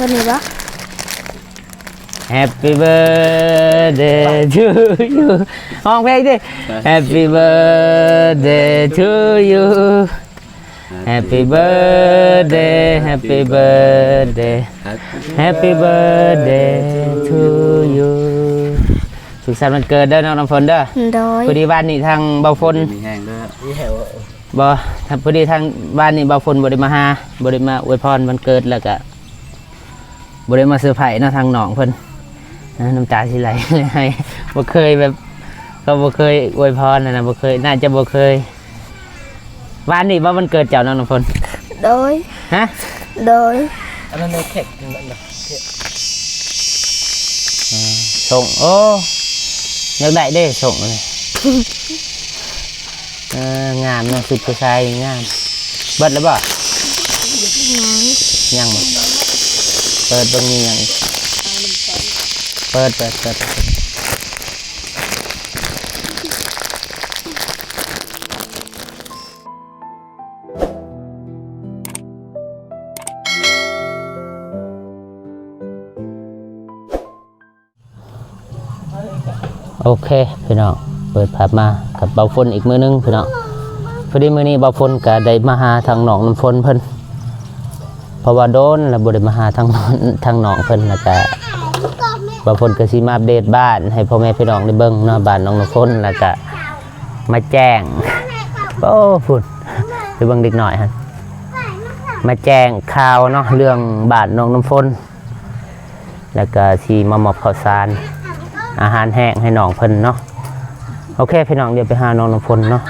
ຕົວນີ້ບໍ່? Happy birthday to you ຮ້ອງເພງເດ້. Happy birthday to you. Happy birthday, happy birthday, happy birthday to you. ສຸກສັນວັນເກີດເດີນ້ອງນ້ຳຝົນເດີ. ໂດຍ. ພໍດີວານນີ້ທາງເບົາຝົນ ມີແຮງເດີ. ບໍ່ ພໍດີທາງວານນີ້ເບົາຝົນບໍ່ໄດ້ມາຫາ ບໍ່ໄດ້ມາອວຍພອນວັນເກີດ ແລ້ວກະ ບໍ່ໄດ້ມາເຊີໄພເນາະ ທາງນ້ອງເພິ່ນ ນ້ຳຕາຊິໄຫຼ ບໍ່ເຄີຍແບບ ກໍບໍ່ເຄີຍອວຍພອນຫັ້ນນະ ບໍ່ເຄີຍ ໜ້າຈະບໍ່ເຄີຍ. ວານນີ້ບໍ່ວັນເກີດເຈົ້ານ້ອງນ້ຳຝົນ? ໂດຍ. ຮະ? ໂດຍ. ອັນນັ້ນແຂກ ເອີ ສົ່ງ ໂອ້ ຢາກໄດ້ເດ້ ສົ່ງ ເອີ ງາມເນາະ ຊຸດຜູ້ຊາຍງາມ. ເບິດແລ້ວບໍ່? ຍັງ. ຍັງບໍ່? ເປີດເບິ່ງມີຫຍັງອີກ. ເປີດ ເປີດ ເປີດ. ໂອເຄພີ່ນ້ອງ ເປີດພາບມາກັບເບົາຝົນອີກມື້ໜຶ່ງພີ່ນ້ອງ. ພໍດີມື້ນີ້ເບົາຝົນກໍໄດ້ມາຫາທາງນ້ອງນ້ຳຝົນເພິ່ນ ເພາະວ່າດົນແລ້ວບໍ່ໄດ້ມາຫາທາງ ທາງນ້ອງເພິ່ນ ແລ້ວກະເບົາຝົນກໍຊິມາອັບເດດບ້ານໃຫ້ພໍ່ແມ່ພີ່ນ້ອງໄດ້ເບິ່ງເນາະ ບ້ານນ້ອງນ້ຳຝົນ ແລ້ວກະມາແຈ້ງ ໂອ້ ພຸ້ນ ໄປເບິ່ງເດັກນ້ອຍຫັ້ນ ມາແຈ້ງຂ່າວເນາະ ເລື່ອງບ້ານນ້ອງນ້ຳຝົນ. ແລ້ວກໍຊິມາມອບເຂົ້າສານ ອາຫານແຫ້ງໃຫ້ນ້ອງເພິ່ນເນາະ. ໂອເຄພີ່ນ້ອງ ດຽວໄປຫານ້ອງນ້ຳຝົນເນາະ.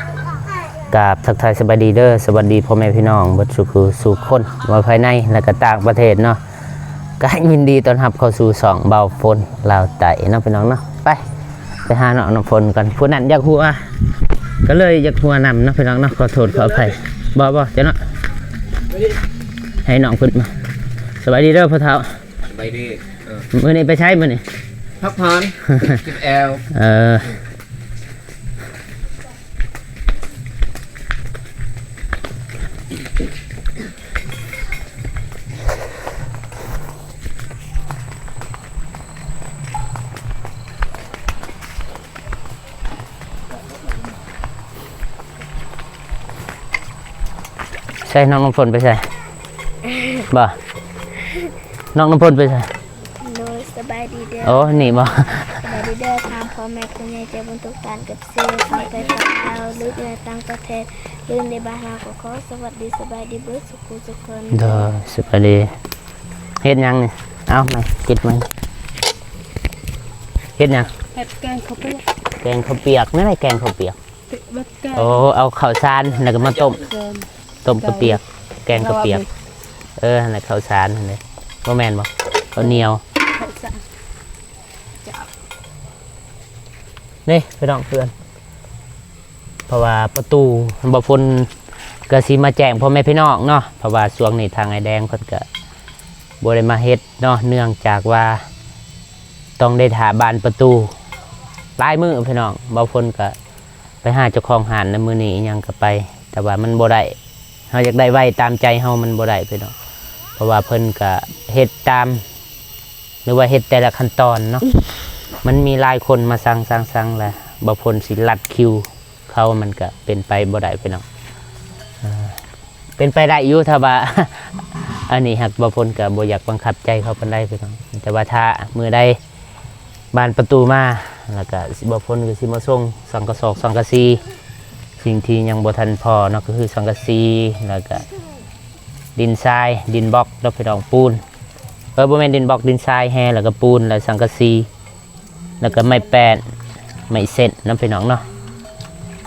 ກາບທັກທາຍສະບາຍດີເດີ ສະຫວັດດີພໍ່ແມ່ພີ່ນ້ອງເບິດສູ່ຜູ້ສູ່ຄົນ ວ່າພາຍໃນ ແລະກໍຕ່າງປະເທດເນາະ. ກໍຍິນດີຕ້ອນຮັບເຂົ້າສູ່ຊ່ອງເບົາຝົນລາວໃຕ້ເນາະ ພີ່ນ້ອງເນາະ. ໄປ ໄປຫານ້ອງນ້ຳຝົນກ່ອນ. ຜູ້ນັ້ນຢາກຫົວ ກໍເລີຍຢາກຫົວນຳເນາະ ພີ່ນ້ອງເນາະ. ຂໍໂທດຂໍອະໄພ. ບໍ່ ບໍ່ ເຈົ້າເນາະ ໃຫ້ນ້ອງເພິ່ນມາ. ສະບາຍດີເດີພໍ່ເຖົ້າ. ສະບາຍດີ. ເອີ ມື້ນີ້ໄປໃສມື້ນີ້? ພັກຜ່ອນ ເຈັບແອວ. ເອີ ໃສ ນ້ອງນ້ຳຝົນໄປໃສ? ບໍ່ ນ້ອງນ້ຳຝົນໄປໃສ? ໂດຍ ສະບາຍດີເດີ. ໂອ້ ນີ້ບໍ່? ສະບາຍດີເດີ ທາງພໍ່ແມ່ຜູ້ໃຫຍ່ໃຈບຸນທຸກທ່ານ ກັບຊື່ຝັ່ງໄທຝັ່ງລາວ ຫຼືຢູ່ໃນຕ່າງປະເທດ ຫຼືໃນບ້ານເຮົາ ກໍຂໍສະຫວັດດີສະບາຍດີເບິດສູ່ຜູ້ສູ່ຄົນ. ໂດຍ ສະບາຍດີ. ເຮັດຫຍັງນີ້? ເອົາ ມາ ກິນມາ. ເຮັດຫຍັງ? ເຮັດແກງເຂົ້າປຽກ. ແກງເຂົ້າປຽກ. ແນວໃດແກງເຂົ້າປຽກ? ໂອ້ ເອົາເຂົ້າສານ ແລ້ວກໍມາຕົ້ມ. ຕົ້ມເຂົ້າປຽກ ແກງເຂົ້າປຽກ. ເອີ ຫັ້ນແຫຼະ ເຂົ້າສານຫັ້ນເດ້. ບໍ່ແມ່ນບໍ່? ເຂົ້າໜຽວ. ນີ້ພີ່ນ້ອງເພື່ອນ ເພາະວ່າປະຕູ ເບົາຝົນກໍຊິມາແຈ້ງພໍ່ແມ່ພີ່ນ້ອງເນາະ ເພາະວ່າຊ່ວງນີ້ທາງອ້າຍແດງເພິ່ນກໍບໍ່ໄດ້ມາເຮັດເນາະ ເນື່ອງຈາກວ່າຕ້ອງໄດ້ຖ້າບານປະຕູຫຼາຍມື້ພີ່ນ້ອງ. ເບົາຝົນກໍ ໄປຫາເຈົ້າຂອງຮ້ານໃນມື້ນີ້ອີ່ຫຍັງກໍໄປ ແຕ່ວ່າມັນບໍ່ໄດ້ ເຮົາຢາກໄດ້ໄວຕາມໃຈເຮົາມັນບໍ່ໄດ້ພີ່ນ້ອງ ເພາະວ່າເພິ່ນກະເຮັດຕາມ ຫຼືວ່າເຮັດແຕ່ລະຂັ້ນຕອນເນາະ ມັນມີຫຼາຍຄົນມາສັ່ງໆໆ ແລ້ວບໍ່ພົ້ນຊິລັດຄິວເຂົາ ມັນກະເປັນໄປບໍ່ໄດ້ພີ່ນ້ອງ. ເປັນໄປໄດ້ຢູ່ ຖ້າວ່າ ອັນນີ້ຫາກບໍ່ພົ້ນກໍບໍ່ຢາກບັງຄັບໃຈເຂົາປານໃດພີ່ນ້ອງ ແຕ່ວ່າຖ້າມື້ໃດບານປະຕູມາ ແລ້ວກໍບໍ່ພົ້ນກໍຊິມາສົ່ງສັງກະສອກສັງກະສີ ສິ່ງທີ່ຍັງບໍ່ທັນພໍເນາະ ກໍຄືສັງກະສີ ແລ້ວກໍດິນຊາຍ ດິນບລັອກເນາະພີ່ນ້ອງ ປູນ ເອີ ບໍ່ແມ່ນດິນບລັອກ ດິນຊາຍແຮ່ ແລ້ວກໍປູນ ແລ້ວສັງກະສີ ແລ້ວກໍໄມ້ແປ້ນ ໄມ້ເສັ້ນນຳພີ່ນ້ອງເນາະ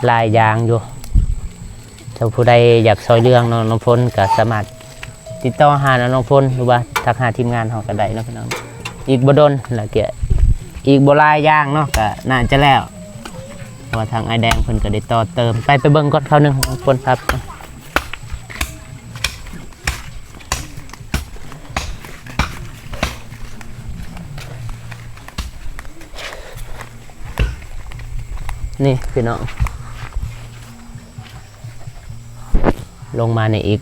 ຫຼາຍຢ່າງຢູ່. ຖ້າຜູ້ໃດຢາກຊ່ອຍເຫຼືອນ້ອງນ້ຳຝົນກໍສາມາດຕິດຕໍ່ຫານ້ອງນ້ຳຝົນ ຫຼືວ່າທັກຫາທີມງານເຮົາກໍໄດ້ເນາະພີ່ນ້ອງ. ອີກບໍ່ດົນແລ້ວກໍ ອີກບໍ່ຫຼາຍຢ່າງເນາະ ກໍໜ້າຈະແລ້ວ ເພາະວ່າທາງອ້າຍແດງເພິ່ນກໍໄດ້ຕໍ່ເຕີມ. ໄປ ໄປເບິ່ງກ່ອນຄາວໜຶ່ງ ນ້ຳຝົນພາໄປ. ນີ້ພີ່ນ້ອງ ລົງມານີ້ອີກ.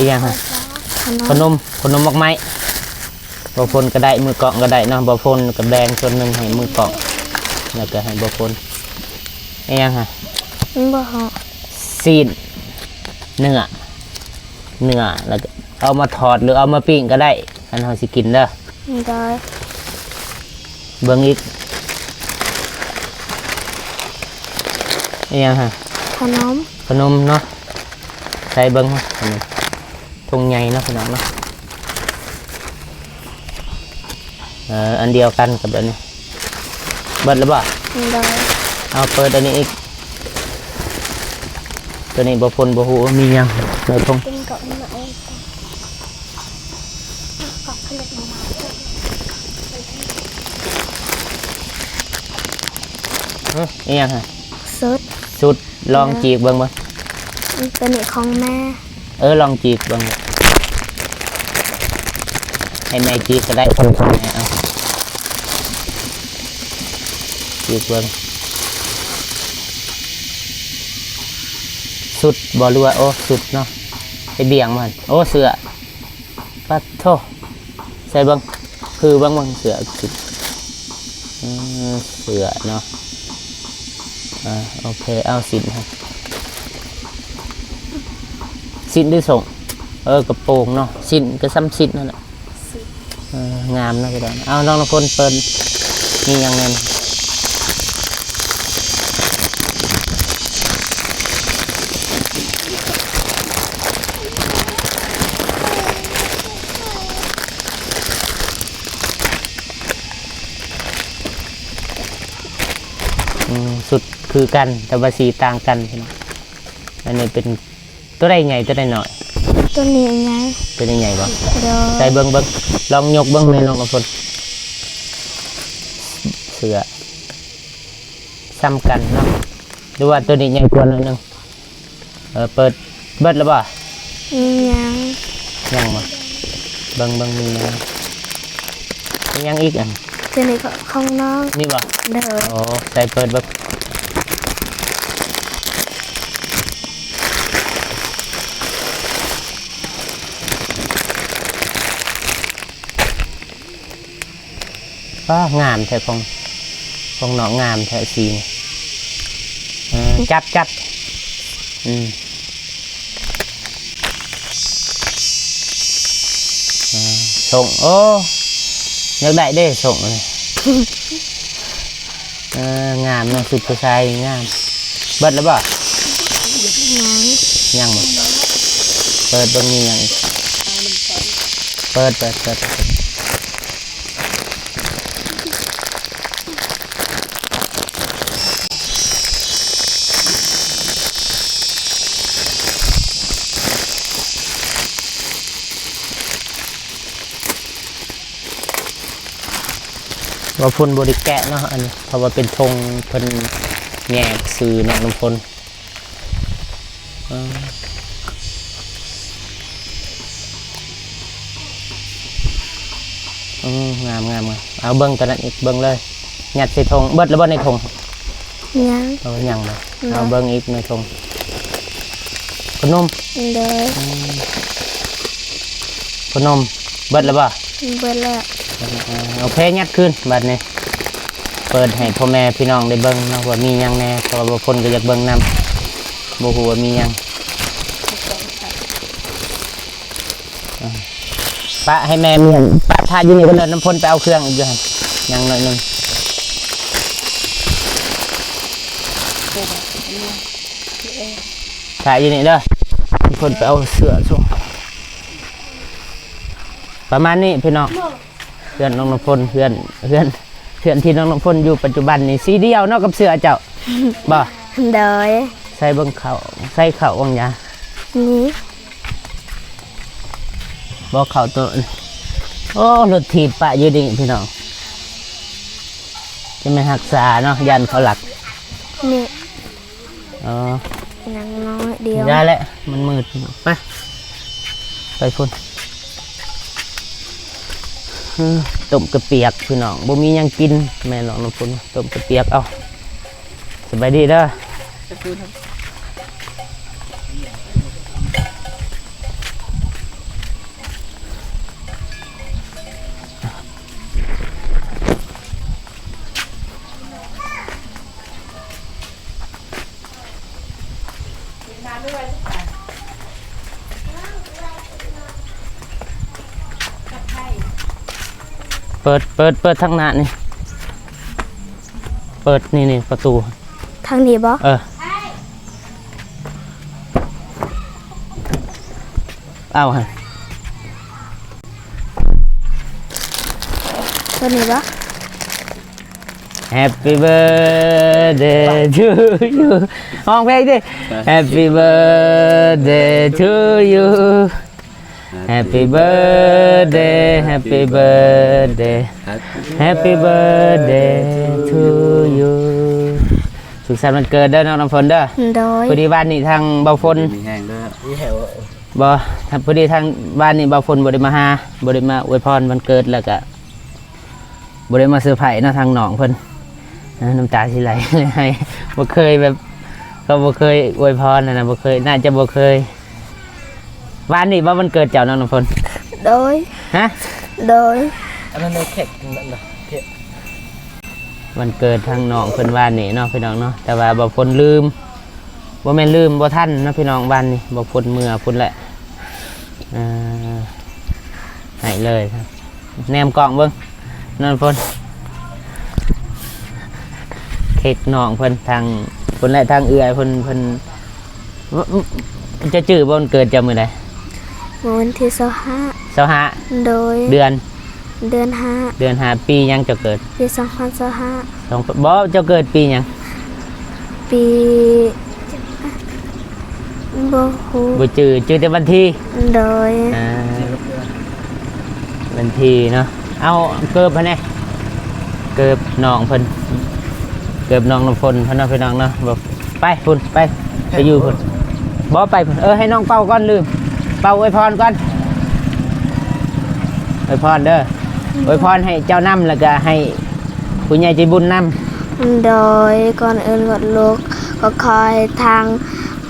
ອີຫຍັງຫັ້ນ? ຂະໜົມ ຂະໜົມໝາກໄມ້. ບໍ່ພົນກໍໄດ້ ມືກ້ອງກໍໄດ້ເນາະ. ບໍ່ພົນກໍແບ່ງສ່ວນໜຶ່ງໃຫ້ມືກ້ອງ ແລ້ວກໍໃຫ້ບໍ່ພົນ. ອີຫຍັງຫັ້ນ? ມັນບໍ່ເຫາະ. ຊີ້ນ ເນື້ອ ເນື້ອ ແລ້ວກໍເອົາມາທອດ ຫຼືເອົາມາປີ້ງກໍໄດ້ ຄັນເຮົາຊິກິນເດີ. ໂດຍ. ເບິ່ງອີກ. ອີຫຍັງຫັ້ນ? ຂະໜົມ. ຂະໜົມເນາະ. ໃສ່ເບິ່ງຫັ້ນ ຖົງໃຫຍ່ເນາະ ພີ່ນ້ອງເນາະ. ເອີ ອັນດຽວກັນກັບອັນນີ້. ເບິດແລ້ວບໍ່? ໂດຍ. ເອົາ ເປີດອັນນີ້ອີກ. ຕົວນີ້ບໍ່ພົນບໍ່ຮູ້ວ່າມີຫຍັງໃນຖົງ. ຫຶ ອີຫຍັງຫັ້ນ? ສຸດ. ສຸດ. ລອງ ໂດຍ ຈີກເບິ່ງເບິ່ງ. ຕົວນີ້ຂອງແມ່. ເອີ ລອງຈີກເບິ່ງ ໃຫ້ແມ່ຈີກກໍໄດ້. ເອົາ ຈີກເບິ່ງ. ສຸດບໍ່ ຫຼືວ່າ ໂອ້ ສຸດເນາະ. ໃຫ້ບ່ຽງມັນ. ໂອ້ ເສື້ອ. ປາດໂທ້ ໃສ່ເບິ່ງ ຄືເບິ່ງ ເບິ່ງເສື້ອ. ເອີ ເສື້ອເນາະ. ອ່າ ໂອເຄ ເອົາ ສິ້ນ ສິ້ນຫຼືສົ້ງ? ເອີ ກະໂປງເນາະ. ສິ້ນກໍສ່ຳສິ້ນນັ້ນແຫຼະ. ເອີ ງາມເນາະ ພີ່ນ້ອງ. ເອົາ ນ້ອງນ້ຳຝົນເປີດ ມີຫຍັງແດ່? ອືມ ສຸດຄືກັນ ແຕ່ວ່າສີຕ່າງກັນ ພີ່ນ້ອງ. ອັນນີ້ເປັນ ຕົວໃດໃຫຍ່ ຕົວໃດນ້ອຍ? ຕົວນີ້ໃຫຍ່. ຕົວນີ້ໃຫຍ່ບໍ່? ໂດຍ. ໃສ່ເບິ່ງ ເບິ່ງ ລອງຍົກເບິ່ງແມ່ນ້ອງນ້ຳຝົນ. ເສື້ອສ່ຳກັນເນາະ ຫຼືວ່າຕົວນີ້ໃຫຍ່ກວ່າໜ້ອຍໜຶ່ງ? ເອີ ເປີດ ເບິດແລ້ວບໍ່? ຍັງ. ຍັງບໍ່? ເບິ່ງ ເບິ່ງມີຫຍັງ ມີຫຍັງອີກອັນ? ຕົວນີ້ກໍຂອງນ້ອງ. ນີ້ບໍ່? ໂດຍ. ໂອ້ ໃສ່ເປີດເບິ່ງ. ປ້າ ງາມແທ້ ຂອງ ຂອງນ້ອງງາມແທ້ສີນີ້. ເອີ ຈັບ ຈັບ ອືມ ເອີ ສົ້ງ ໂອ້ ຢາກໄດ້ເດ້ ສົ້ງນີ້. ເອີ ງາມເນາະ ຊຸດຜູ້ຊາຍງາມ. ເບິດແລ້ວບໍ່? ຍັງ. ຍັງບໍ່? ເປີດເບິ່ງມີຫຍັງອີກ. ເປີດ ເປີດ ເປີດ. ວ່າເພິ່ນບໍ່ໄດ້ແກະເນາະ ອັນນີ້ ເພາະວ່າເປັນຖົງ ເພິ່ນແຍກຊື່ນ້ອງນ້ຳຝົນ. ເອີ ເອີ ງາມ ງາມ ງາມ. ເອົາເບິ່ງຕົວນັ້ນອີກ ເບິ່ງເລີຍ. ຍັດໃສ່ຖົງ ເບິດແລ້ວບໍ່ໃນຖົງ? ຍັງ. ເອີ ຍັງເນາະ. ເອົາເບິ່ງອີກໃນຖົງ. ຂະໜົມ. ໂດຍ. ອືມ ຂະໜົມ ເບິດແລ້ວບໍ່? ເບິດແລ້ວ. ເອີ ໂອເຄ ຍັດຄືນບາດນີ້. ເປີດໃຫ້ພໍ່ແມ່ພີ່ນ້ອງໄດ້ເບິ່ງເນາະ ວ່າມີຫຍັງແດ່ ເພາະວ່າບາງຄົນກໍຢາກເບິ່ງນຳ ບໍ່ຮູ້ວ່າມີຫຍັງ. ອ່າ ປະໃຫ້ແມ່ມີຫຍັງ ປະຖ້າຢູ່ນີ້ກ່ອນເດີ ນ້ຳຝົນໄປເອົາເຄື່ອງອີກຢູ່ຫັ້ນ ຍັງໜ້ອຍໜຶ່ງ. ຖ້າຢູ່ນີ້ເດີ ນ້ຳຝົນໄປເອົາເສື້ອ ປະມານນີ້ພີ່ນ້ອງ. ເຮືອນນ້ອງນ້ຳຝົນ ເຮືອນ ເຮືອນ ເຮືອນທີ່ນ້ອງນ້ຳຝົນຢູ່ປັດຈຸບັນນີ້ ສີດຽວເນາະກັບເສື້ອເຈົ້າ ບໍ່? ໂດຍ. ໃສ່ເບິ່ງເຂົ້າ ໃສ່ເຂົ້າວັງຢາ ນີ້ ບໍ່ເຂົ້າໂຕ. ໂອ້ ລົດຖີບປະຢູ່ນີ້ພີ່ນ້ອງ ຈະແມ່ນຮັກສາເນາະ ຢ້ານເຂົາລັກ. ນີ້ ອໍ ຍັງນ້ອຍດຽວ ຢ່າແຫຼະ ມັນມືດ. ໄປ ໄປພຸ້ນ. ເອີ ຕົ້ມກະປຽກພີ່ນ້ອງ ບໍ່ມີຫຍັງກິນ ແມ່ນ້ອງນ້ຳຝົນ ຕົ້ມກະປຽກ. ເອົາ ສະບາຍດີເດີ. ຂອບຄຸນ. ເປີດ ເປີດ ເປີດທາງໜ້ານີ້ ເປີດນີ້ ນີ້ປະຕູ ທາງນີ້ບໍ່? ເອີ ເອົາຫັ້ນ ຕົວນີ້ບໍ່? Happy birthday to you ຮ້ອງເພງຕິ Happy birthday to you Happy birthday Happy birthday Happy birthday to you ສຸກສັນວັນເກີດເດີນ້ອງນ້ຳຝົນເດີ ໂດຍ ພໍດີວານນີ້ທາງເບົາຝົນ ມີແຮງເດີ ບໍ່ ພໍດີທາງວານນີ້ເບົາຝົນບໍ່ໄດ້ມາຫາ ບໍ່ໄດ້ມາອວຍພອນວັນເກີດ ແລ້ວກະ ບໍ່ໄດ້ມາເຊີໄພເນາະ ທາງນ້ອງເພິ່ນ ນ້ຳຕາຊິໄຫຼ ບໍ່ເຄີຍແບບ ເຂົາບໍ່ເຄີຍອວຍພອນນະ ບໍ່ເຄີຍ ໜ້າຈະບໍ່ເຄີຍ ວານນີ້ບໍ່ວັນເກີດເຈົ້ານ້ອງນ້ຳຝົນ? ໂດຍ ຮະ? ໂດຍ ອັນນັ້ນເຄັກນັ້ນນະ ເຄັກ ວັນເກີດທາງນ້ອງເພິ່ນວານນີ້ເນາະ ພີ່ນ້ອງເນາະ ແຕ່ວ່າເບົາຝົນລືມ ບໍ່ແມ່ນລືມ ບໍ່ທັນເນາະ ພີ່ນ້ອງ ວານນີ້ເບົາຝົນເມືອພຸ້ນແຫຼະ ເອີ ໃຫ້ເລີຍ ແນມກ້ອງເບິ່ງ ນ້ອງຝົນ ເຄັກນ້ອງເພິ່ນ ທາງພຸ້ນແຫຼະ ທາງເອື້ອຍເພິ່ນ ເພິ່ນ ເຈົ້າຈື່ບໍ່ ວັນເກີດເຈົ້າມື້ໃດ? ມື້ວັນທີຊາວຫ້າ ຊາວຫ້າ ໂດຍ ເດືອນ? ເດືອນຫ້າ ເດືອນຫ້າ ປີຫຍັງເຈົ້າເກີດ? ປີສອງພັນຊາວຫ້າ ສອງ ບໍ່ ເຈົ້າເກີດປີຫຍັງ? ປີ ບໍ່ຮູ້ ບໍ່ຈື່ ຈື່ແຕ່ວັນທີ ໂດຍ ອ່າ ວັນທີເນາະ ເອົາເກີບຫັ້ນແດ່ ເກີບນ້ອງເພິ່ນ ເກີບນ້ອງນ້ຳຝົນເພິ່ນເນາະ ພີ່ນ້ອງເນາະ ບໍ່ ໄປພຸ້ນ ໄປ ໄປຢູ່ພຸ້ນ ບໍ່ ໄປພຸ້ນ ເອີ ໃຫ້ນ້ອງເປົ່າກ່ອນ ລືມ ເປົ່າອວຍພອນກ່ອນ ອວຍພອນເດີ ອວຍພອນໃຫ້ເຈົ້ານຳ ແລ້ວກະໃຫ້ຜູ້ໃຫຍ່ໃຈບຸນນຳ ໂດຍ ກ່ອນອື່ນໝົດລູກ ກໍຂໍໃຫ້ທາງ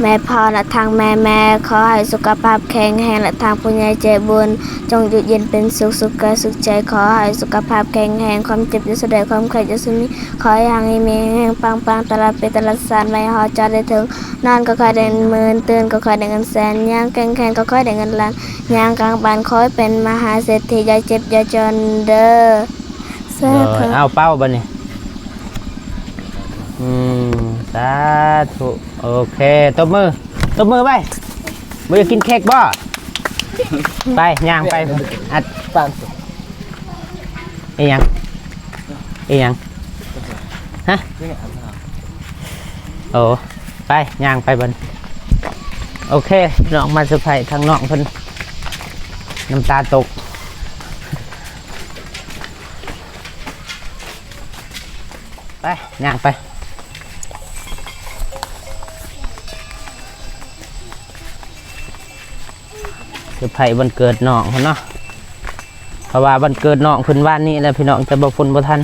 ແມ່ພໍ່ ແລະ ທາງແມ່ແມ່ ຂໍໃຫ້ສຸຂະພາບແຂງແຮງ ແລະ ທາງຜູ້ໃຫຍ່ໃຈບຸນ ຈົ່ງຢູ່ເຢັນເປັນສຸກ ສຸກກາຍສຸກໃຈ ຂໍໃຫ້ສຸຂະພາບແຂງແຮງ ຄວາມເຈັບຢ່າສູ່ໄດ້ ຄວາມໄຂ້ຢ່າສູ່ມີ ຂໍໃຫ້ຮັ່ງມີແຮງ ປັງໆ ຕະຫຼອດປີຕະຫຼອດຊາດ ໄວ້ຮອດເຈົ້າໄດ້ເຖິງ ນອນກໍຂໍໃຫ້ໄດ້ເງິນໝື່ນ ຕື່ນກໍຂໍໃຫ້ໄດ້ເງິນແສນ ຍ່າງແຂງແຂງກໍຂໍໃຫ້ໄດ້ເງິນລ້ານ ຍ່າງກາງບ້ານຂໍໃຫ້ເປັນມະຫາເສດຖີ ຢ່າເຈັບຢ່າຈົນເດີ ສາທຸ ເອົາເປົ່າບັດນີ້ ອືມ ສາທຸ ໂອເຄ ຕົບມື ຕົບມືໄປ ບໍ່ຢາກກິນເຄັກບໍ່? ໄປ ຍ່າງໄປ ອັດ ປັງ ອີຫຍັງ ອີຫຍັງ ຮະ ໂອ້ ໄປ ຍ່າງໄປບັດ ໂອເຄ ນ້ອງມາເຊີໄພທາງນ້ອງເພິ່ນ ນ້ຳຕາຕົກ ໄປ ຍ່າງໄປ ເຊີໄພວັນເກີດນ້ອງເພິ່ນເນາະ ເພາະວ່າວັນເກີດນ້ອງເພິ່ນວານນີ້ແຫຼະພີ່ນ້ອງ ແຕ່ບໍ່ ຝົນບໍ່ທັນ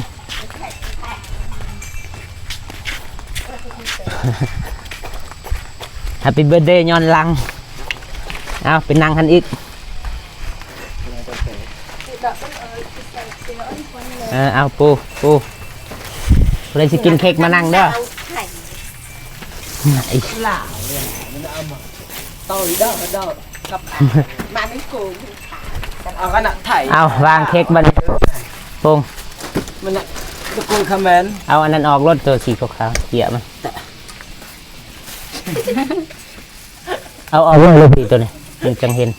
Happy birthday ຍ້ອນຫຼັງ ເອົາ ໄປນັ່ງຫັ້ນອີກ ເອີ ເອົາ ປູ ປູ ຜູ້ໃດຊິກິນເຄັກມານັ່ງເດີ ລາວເລີຍ ມັນເອົາມາ ຕໍ່ອີກດອກ ດອກ ກັບ ມາໜຶ່ງໂກ ເອົາກັນນະ ໄຖ ເອົາ ວາງເຄັກບັດນີ້ ໂປ່ງ ມັນນະ ຕະໂກນຄຳແມ່ນ ເອົາອັນນັ້ນອອກໂລດ ຕົວສີຂາວໆ ເກຍມັນ ເອົາອອກເລີຍລູກພີ່ ໂຕນີ້ມັນຈັ່ງເຫັນ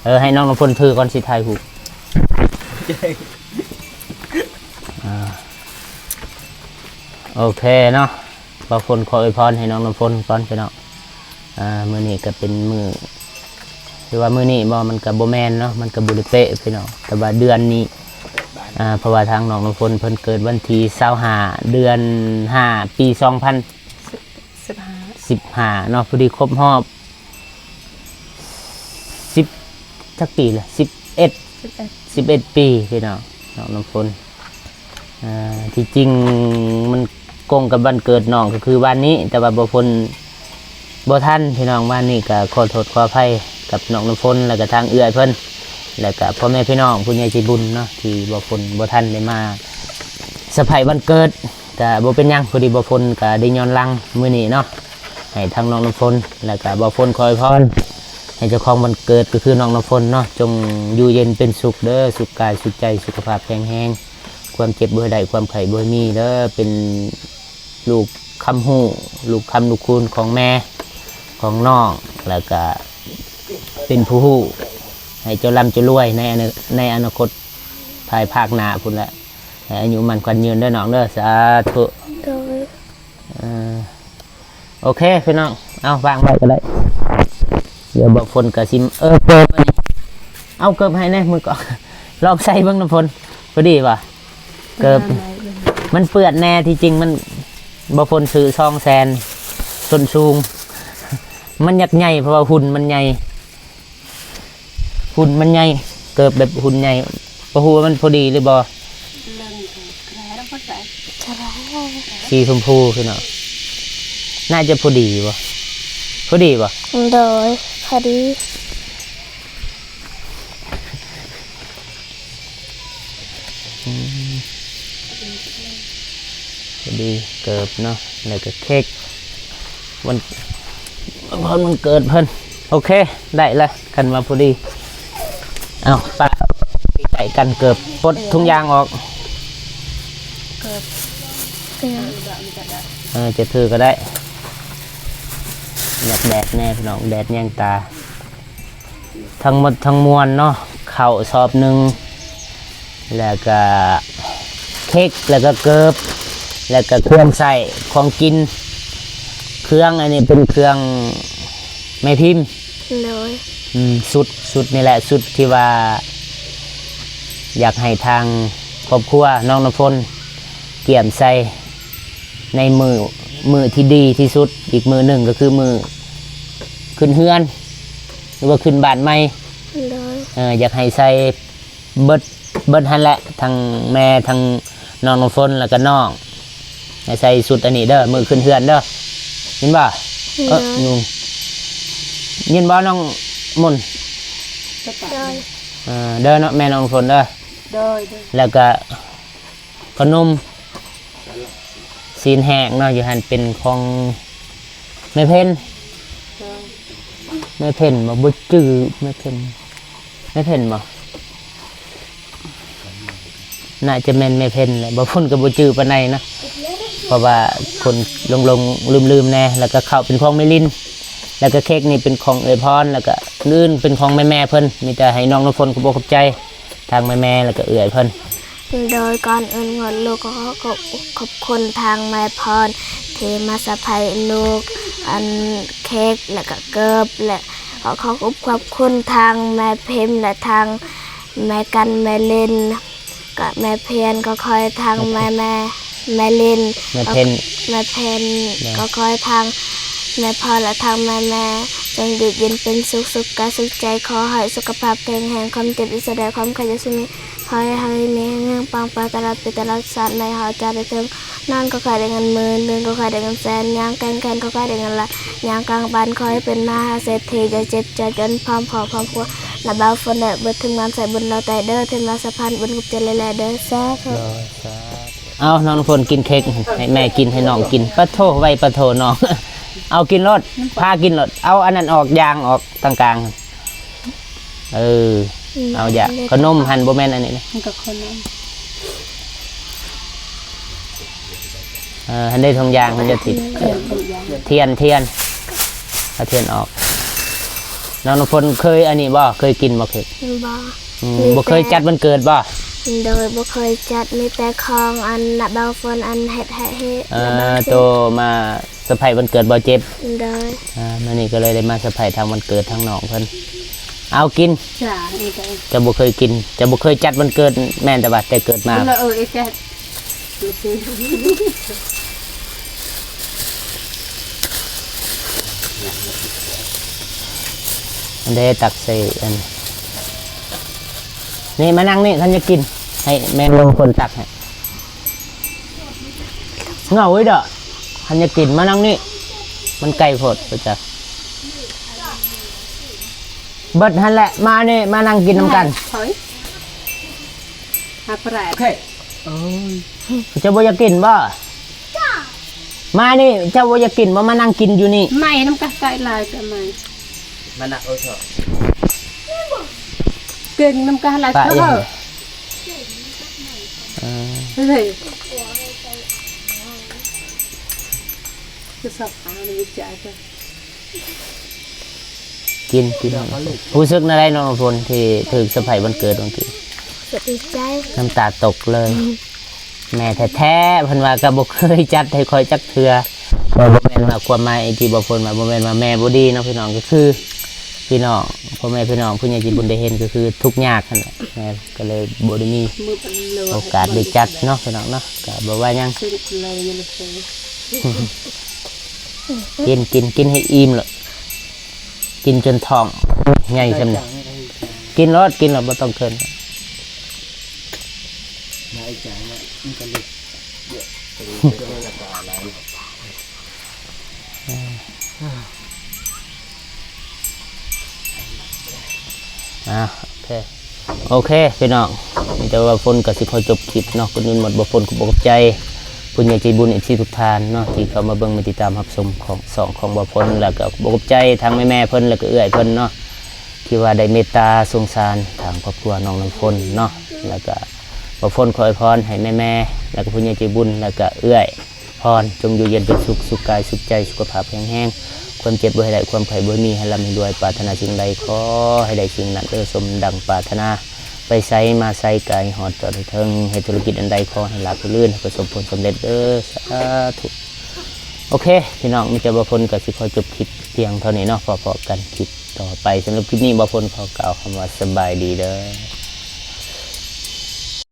ເອີ ໃຫ້ນ້ອງນ້ຳຝົນຖືກ່ອນ ຊິຖ່າຍຮູບ ອ່າ ໂອເຄເນາະ ບ່າວຝົນຂໍອວຍພອນໃຫ້ນ້ອງນ້ຳຝົນກ່ອນພີ່ນ້ອງ ອ່າ ມື້ນີ້ກໍເປັນມື້ ຄືວ່າມື້ນີ້ບໍ່ ມັນກໍບໍ່ແມ່ນເນາະ ມັນກໍບໍ່ໄດ້ເປະພີ່ນ້ອງ ແຕ່ວ່າເດືອນນີ້ ອ່າ ເພາະວ່າທາງນ້ອງນ້ຳຝົນເພິ່ນເກີດວັນທີຊາວຫ້າ ເດືອນຫ້າ ປີສອງພັນ ສິບຫ້າ ສິບຫ້າເນາະ ພໍດີຄົບຮອບ ສິບ ຈັກປີລະ ສິບເອັດ ສິບເອັດ ສິບເອັດປີພີ່ນ້ອງ ນ້ອງນ້ຳຝົນ ອ່າ ທີ່ຈິງມັນກົງກັບວັນເກີດນ້ອງກໍຄືວານນີ້ ແຕ່ວ່າບໍ່ ຝົນບໍ່ທັນພີ່ນ້ອງ ວານນີ້ກໍຂໍໂທດຂໍອະໄພກັບນ້ອງນ້ຳຝົນ ແລ້ວກໍທາງເອື້ອຍເພິ່ນ ແລ້ວກໍພໍ່ແມ່ພີ່ນ້ອງຜູ້ໃຫຍ່ໃຈບຸນເນາະ ທີ່ບໍ່ ຝົນບໍ່ທັນໄດ້ມາເຊີໄພວັນເກີດ ກະບໍ່ເປັນຫຍັງ, ພໍດີບ່າວຝົນກະໄດ້ຍ້ອນຫຼັງມື້ນີ້ເນາະ ໃຫ້ທາງນ້ອງນ້ຳຝົນ ແລ້ວກະບ່າວຝົນຂໍອວຍພອນໃຫ້ເຈົ້າຂອງວັນເກີດ ກໍຄືນ້ອງນ້ຳຝົນເນາະ ຈົ່ງຢູ່ເຢັນເປັນສຸກເດີ້ ສຸກກາຍສຸກໃຈ ສຸຂະພາບແຂງແຮງ ຄວາມເຈັບບໍ່ໃຫ້ໄດ້ ຄວາມໄຂ້ບໍ່ໃຫ້ມີເດີ້ ເປັນລູກຄຳຮູ້ ລູກຄຳລູກຄູນຂອງແມ່ ຂອງນ້ອງ ແລ້ວກະເປັນຜູ້ຮູ້ ໃຫ້ເຈົ້າລ່ຳເຈົ້າລວຍໃນອະນາ ໃນອະນາຄົດພາຍພາກໜ້າພຸ້ນແຫຼະ. ໃຫ້ອາຍຸໝັ້ນຂວັນຍືນເດີ້ນ້ອງເດີ້ ສາທຸ. ໂດຍ ເອີ ໂອເຄພີ່ນ້ອງ ເອົາວາງໄວ້ກໍໄດ້ ດຽວບ່າວຝົນກໍຊິ ເອີ ເກີບອັນນີ້ ເອົາເກີບໃຫ້ແດ່ ມື້ກ່ອນ ລອງໃສ່ເບິ່ງນ້ຳຝົນ ພໍດີບໍ່? ເກີບ ມັນເປື້ອນແດ່ ທີ່ຈິງມັນ ບ່າວຝົນຊື້ສອງແສນ ສົ້ນສູງ ມັນຢາກໃຫຍ່ ເພາະວ່າຫຸ່ນມັນໃຫຍ່ ຫຸ່ນມັນໃຫຍ່ ເກີບແບບຫຸ່ນໃຫຍ່ ບໍ່ຮູ້ວ່າມັນພໍດີຫຼືບໍ່? ສີຊົມພູຄືເນາະ ໜ້າຈະພໍດີບໍ່? ພໍດີບໍ່? ໂດຍ ພໍດີ ອືມ ພໍດີເກີບເນາະ ແລ້ວກໍເຄັກ ວັນ ອວຍພອນວັນເກີດເພິ່ນ. ໂອເຄ ໄດ້ລະ ຄັນວ່າພໍດີ. ເອົາ ປະ ໃກ້ໆກັນ ເກີບ ປົດທຸງຍາງອອກ ເກີບ ເອີ ຈະຖືກໍໄດ້ ຢາກແດດແດ່ພີ່ນ້ອງ ແດດແຍງຕາ. ທັງໝົດທັງມວນເນາະ ເຂົ້າຊອບໜຶ່ງ ແລ້ວກະເຄັກ ແລ້ວກະເກີບ ແລ້ວກະເຄື່ອງໃຊ້ຂອງກິນ ເຄື່ອງອັນນີ້ເປັນເຄື່ອງແມ່ພິມ ໂດຍ ອືມ ຊຸດ ຊຸດນີ້ແຫຼະ ຊຸດທີ່ວ່າຢາກໃຫ້ທາງຄອບຄົວນ້ອງນ້ຳຝົນກຽມໃສ່ໃນມື້ ມື້ທີ່ດີທີ່ສຸດ ອີກມື້ໜຶ່ງກໍຄືມື້ຂຶ້ນເຮືອນ ຫຼືວ່າຂຶ້ນບ້ານໃໝ່ ໂດຍ ເອີ ຢາກໃຫ້ໃສ່ເບິດ ເບິດຫັ້ນແຫຼະ ທັງແມ່ ທັງນ້ອງນ້ຳຝົນ ແລ້ວກໍນ້ອງ ໃຫ້ໃສ່ຊຸດອັນນີ້ເດີ້ ມື້ຂຶ້ນເຮືອນເດີ້ ຍິນບໍ່? ເອີ ໂດຍ ຍິນບໍ່ນ້ອງມົນ? ໂດຍ ເອີ ເດີ້ເນາະ ແມ່ນ້ອງຝົນເດີ້ ໂດຍ ແລ້ວກໍ ຂະໜົມຊີ້ນແຫ້ງເນາະ ຢູ່ຫັ້ນເປັນຂອງແມ່ເພັນ ແມ່ເພັນບໍ່? ບໍ່ຈື່ແມ່ເພັນ ແມ່ເພັນບໍ່? ໜ້າຈະແມ່ນແມ່ເພັນແຫຼະ ບ່າວຝົນກໍບໍ່ຈື່ປານໃດເນາະ ເພາະວ່າຄົນຫຼົງໆລືມໆແດ່ ແລ້ວກໍເຂົ້າເປັນຂອງແມ່ລິນ ແລ້ວກໍເຄັກນີ້ເປັນຂອງເອື້ອຍພອນ ແລ້ວກໍອື່ນເປັນຂອງແມ່ໆເພິ່ນ ມີແຕ່ໃຫ້ນ້ອງນ້ຳຝົນຂອບອົກຂອບໃຈ ທາງແມ່ໆ ແລ້ວກໍເອື້ອຍເພິ່ນ. ໂດຍ ກ່ອນອື່ນໝົດ ລູກກໍຂໍຂອບອົກຂອບຄຸນທາງແມ່ພອນ ທີ່ມາສະໄພລູກ ອັນ ເຄັກ ແລະກະເກີບ ແລະກໍຂໍຂອບອົກຂອບຄຸນທາງແມ່ພິມ ແລະທາງແມ່ກັນ ແມ່ລິນ ກະແມ່ພຽນ ກໍຂໍໃຫ້ທາງແມ່ ແມ່ ແມ່ລິນ ແມ່ເພັນ ແມ່ເພັນ ໂດຍ ກໍຂໍໃຫ້ທາງແມ່ພອນ ແລະທາງແມ່ໆ ຈົ່ງຢູ່ເຢັນເປັນສຸກ ສຸກກາຍສຸກໃຈ ຂໍໃຫ້ສຸຂະພາບແຂງແຮງ ຄວາມເຈັບຢ່າສະແດງ ຄວາມໄຂ້ຢ່າມີ ຂໍໃຫ້ເຮົາມີແຮງປັງໄປຕະຫຼອດປີຕະຫຼອດຊາດ ໃຫ້ເຮົາຈະໄດ້ເຖິງ ນອນກໍໃຫ້ໄດ້ເງິນໝື່ນ ຕື່ນກໍໃຫ້ໄດ້ເງິນແສນ ຍ່າງແກ່ງແຂນກໍໃຫ້ໄດ້ເງິນລ້ານ ຍ່າງກາງບ້ານຂໍໃຫ້ເປັນມະຫາເສດຖີ ຢ່າເຈັບຢ່າຈົນ ພ້ອມຄອບພ້ອມຄົວ ນະບ່າວຝົນ ແລະເບິດທີມງານສາຍບຸນລາວໃຕ້ເດີ້ ທີ່ມາສະພານບຸນ ຂອບໃຈຫຼາຍໆເດີ້ ສາທຸ. ໂດຍ ສາທຸ. ເອົາ ນ້ອງຝົນກິນເຄັກ ໃຫ້ແມ່ກິນ ໃຫ້ນ້ອງກິນ ປະໂທ ໄວປະໂທນ້ອງ ເອົາກິນໂລດ ພາກິນໂລດ ເອົາອັນນັ້ນອອກ ຢາງອອກ ຕ່າງກາງ ເອີ ອືມ ເອົາຢາ ເອົາເລີຍ ຂະໜົມຫັ້ນ ບໍ່ແມ່ນອັນນີ້ນະ ມັນກໍຂະໜົມ ເອີ ຫັ້ນເດ້ ຖົງຢາງ ມັນຈະຕິດ ທຽນ ທຽນ ທຽນ ເອົາທຽນອອກ ນ້ອງນ້ຳຝົນເຄີຍອັນນີ້ບໍ່? ເຄີຍກິນບໍ່ເຄັກ? ບໍ່ ອືມ ບໍ່ເຄີຍຈັດວັນເກີດບໍ່? ໂດຍ ບໍ່ເຄີຍຈັດ ມີແຕ່ຂອງອັນນະບ່າວຝົນ ອັນເຮັດໃຫ້ ເອີ ໂຕມາ ເຊີໄພຣສ໌ວັນເກີດບ່າວເຈັບ ໂດຍ ອ່າ ມື້ນີ້ກໍເລີຍໄດ້ມາເຊີໄພຣສ໌ທາງວັນເກີດທາງນ້ອງເພິ່ນ ເອົາກິນ ເຈົ້າບໍ່ເຄີຍກິນ ເຈົ້າບໍ່ເຄີຍຈັດວັນເກີດ ແມ່ນແຕ່ວ່າແຕ່ເກີດມາ ອັນໃດຕັກໃສ່ອັນ ນີ້ມານັ່ງນີ້ ຄັນຢາກກິນ ໃຫ້ແມ່ນ້ອງຝົນຕັກໃຫ້. ເຫງົາເອີຍເດີ້ ຄັນຢາກກິນມານັ່ງນີ້ ມັນໄກໂພດ ໄປຈ້ະ ເບິດຫັ້ນແຫຼະ ມານີ້ ມານັ່ງກິນນຳກັນ ເຈົ້າບໍ່ຢາກກິນບໍ່? ມານີ້ ເຈົ້າບໍ່ຢາກກິນບໍ່? ມານັ່ງກິນຢູ່ນີ້. ໄມ້ນຳກະໄກ່ຫຼາຍກະໄມ້ ມານັກເອົາເຖາະ. ເກັ່ງນຳກະຫຼາຍ ປະ ເຖາະ ເອີ ເຮີ້ຍ ຄືສັບຫາມັນຈະ ກິນ ກິນ. ຮູ້ສຶກແນວໃດນ້ອງນ້ຳຝົນທີ່ຖືກເຊີໄພຣສ໌ວັນເກີດວັນກີ້? ກໍດີໃຈ ນ້ຳຕາຕົກເລີຍ. ແມ່ແທ້ໆ ເພິ່ນວ່າກໍບໍ່ເຄີຍຈັດໃຫ້ຂ້ອຍຈັກເທື່ອ. ບໍ່ ບໍ່ແມ່ນວ່າຄວາມໝາຍທີ່ບໍ່ຝົນວ່າ ບໍ່ແມ່ນວ່າແມ່ບໍ່ດີເນາະພີ່ນ້ອງ, ກໍຄືພີ່ນ້ອງ ພໍ່ແມ່ພີ່ນ້ອງຜູ້ໃຫຍ່ໃຈບຸນໄດ້ເຫັນ ກໍຄືທຸກຍາກຫັ້ນແຫຼະ ແມ່ກໍເລີຍບໍ່ໄດ້ມີໂອກາດໄດ້ຈັດເນາະພີ່ນ້ອງເນາະ. ກໍບໍ່ວ່າຫຍັງ ກິນ ກິນ ກິນໃຫ້ອີ່ມໂລດ. ກິນຈົນທ້ອງໃຫຍ່ຊ່ຳນີ້ ກິນໂລດ ກິນໂລດ ບໍ່ຕ້ອງເຂີນ. ອ່າ ໂອເຄ ໂອເຄພີ່ນ້ອງ, ມີແຕ່ວ່າຝົນກໍຊິຂໍຈົບຄລິບເນາະ. ກ່ອນອື່ນໝົດ ບ່າວຝົນກໍຂໍຂອບໃຈຜູ້ໃຫຍ່ໃຈບຸນ ເອັຟຊີ ທຸກທ່ານເນາະ ທີ່ເຂົ້າມາເບິ່ງ ມາຕິດຕາມ ຮັບຊົມຂອງຊ່ອງຂອງບ່າວຝົນ, ແລ້ວກໍຂໍຂອບໃຈທາງແມ່ໆເພິ່ນ ແລ້ວກໍເອື້ອຍເພິ່ນເນາະ ທີ່ວ່າໄດ້ເມດຕາສົງສານທາງຄອບຄົວນ້ອງນ້ຳຝົນເນາະ. ແລ້ວກໍບ່າວຝົນຂໍອວຍພອນໃຫ້ແມ່ໆ ແລ້ວກໍຜູ້ໃຫຍ່ໃຈບຸນ ແລ້ວກໍເອື້ອຍ ພອນ ຈົ່ງຢູ່ເຢັນເປັນສຸກ ສຸກກາຍສຸກໃຈ ສຸຂະພາບແຂງແຮງ ຄວາມເຈັບບໍ່ໃຫ້ໄດ້ ຄວາມໄຂ້ບໍ່ໃຫ້ມີ ໃຫ້ລ່ຳໃຫ້ລວຍ ປາດຖະໜາສິ່ງໃດຂໍໃຫ້ໄດ້ສິ່ງນັ້ນເດີ ສົມດັ່ງປາດຖະໜາ ໄປໃສມາໃສກາຍຮອດຈອດໃຫ້ເຖິງ ເຮັດທຸລະກິດອັນໃດຂໍໃຫ້ລາບໃຫ້ລື່ນ ໃຫ້ປະສົບຜົນສຳເລັດເດີ ສາທຸ. ໂອເຄພີ່ນ້ອງ, ມີແຕ່ບ່າວຝົນກໍຊິຂໍຈົບຄລິບພຽງເທົ່ານີ້ເນາະ. ພໍ້ໆກັນຄລິບຕໍ່ໄປ. ສຳລັບຄລິບນີ້ ບ່າວຝົນຂໍກ່າວຄຳວ່າສະບາຍດີເດີ.